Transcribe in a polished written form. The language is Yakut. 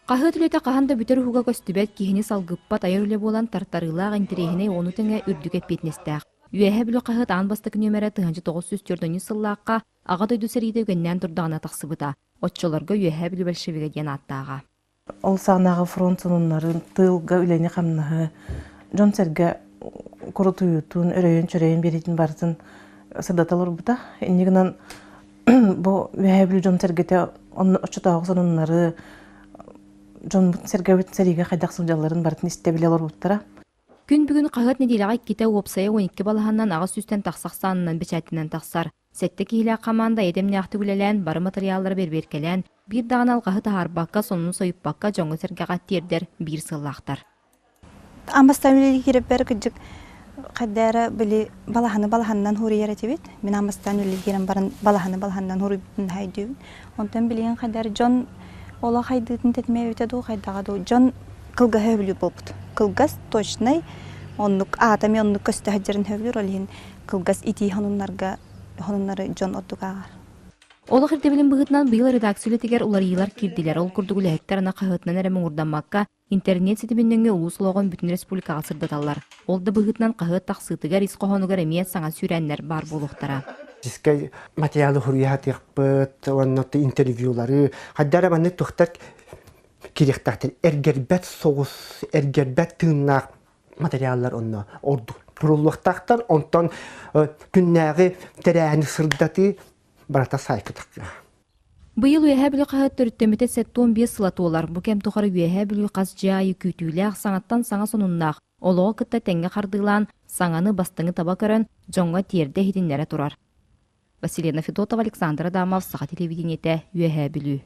Хаһыат үлэтэ хаһан да бүтэр уһуга көстүбэт, киһини салгыппат айар үлэ буолан тартарыылаах, интэриэһинэй ону тэҥэ үрдүк эппиэтинэстээх. Үөһээ Бүлүү хаһыат аан бастакы нүөмэрэ 1904 сыллаахха Аҕа дойду сэриитэ үгэннээн турдаҕына тахсыбыта. Оччолорго Үөһээ Бүлүү большевига диэн ааттааҕа. Ол саҕанааҕы фронт сонуннарын, тыылга үлэни-хамнаһы, дьон-сэргэ курутуйуутун, өрөйөн-чөрөйөн биэриитин барытын сырдата олорбута. Инньэ гынан бу Үөһээ Бүлүү дьон-сэргэтэ онно оччотооҕу сонуннары, дьонбут-сэргэбит сэриигэ хайдах сылдьалларын барытын истэ-билэ олорбуттара. Күн бүгүн хаһыат нэдиэлэҕэ иккитэ уопсайа 12 балаһаннан аҕыс сүүстэн тахса ахсаанынан бэчээттэнэн тахсар. Сэттэ киһилээх хамаанда эйэ-дэмнээхтик үлэлээн, бары матырыйааллары бэрэбиэркэлээн, биир даҕаны алҕаһы таһаарбакка, сонуну сойуппакка дьоҥҥо-сэргэҕэ тиэрдэр биир сыаллаахтар. Аан бастаан үлэлии киирэрбэр кырдьык хайда эрэ били балаһаны балаһанынан хуруйар этибит. Мин аан бастаан үлэлии киирэн баран балаһаны балаһанынан хуруйбутун наһаа өйдүүбүн. Онтон билигин хайда эрэ дьон олох хайдыытын тэтимэ эбитэ дуу, хайдаҕа дуу, дьон кылгаһы сөбүлүүр буолбут. Кылгас, точнай, оннук аата эмиэ оннук көстө сылдьарын сөбүлүүр, ол иһин кылгас итии сонуннарга сонуннары дьон ордук ааҕар. Олох ирдэбилин быһыытынан быйыл редакция үлэтигэр уларыйыылар киирдилэр. Ол курдук үлэһиттэр аны хаһыатынан эрэ муҥурдаммакка, интернет ситимин нөҥүө улуус олоҕун бүтүн республикаҕа сырдаталлар. Ол да быһыытынан хаһыат тахсыытыгар ис хоһоонугар эмиэ саҥа сүүрээннэр баар буолуохтара. Дискэй материалы суруйа сатыахпыт уонна интервьюлары хайдах эрэ маннык туохтар кириэхтээхтэр эргэрбэт соҕус эргэрбэт тыыннаах материаллар онно ордук туруллуохтаахтар. Онтон күннээҕи тэрээһини сырдатыы барыта саайка тахсыа. Быйыл Үөһээ Бүлүү хаһыат төрүттэммитэ 75 сыла туолар. Бу кэм тухары Үөһээ Бүлүү хас дьиэ аайы күүтүүлээх, саҥаттан саҥа сонуннаах, олоҕу кытта тэҥҥэ хардыылаан, саҥаны, бастыҥы таба көрөн, дьоҥҥо тиэрдэ иһитиннэрэ турар. Василена Федотова, Александр Адамов, Саха телевидениетэ, Үөһээ Бүлүү.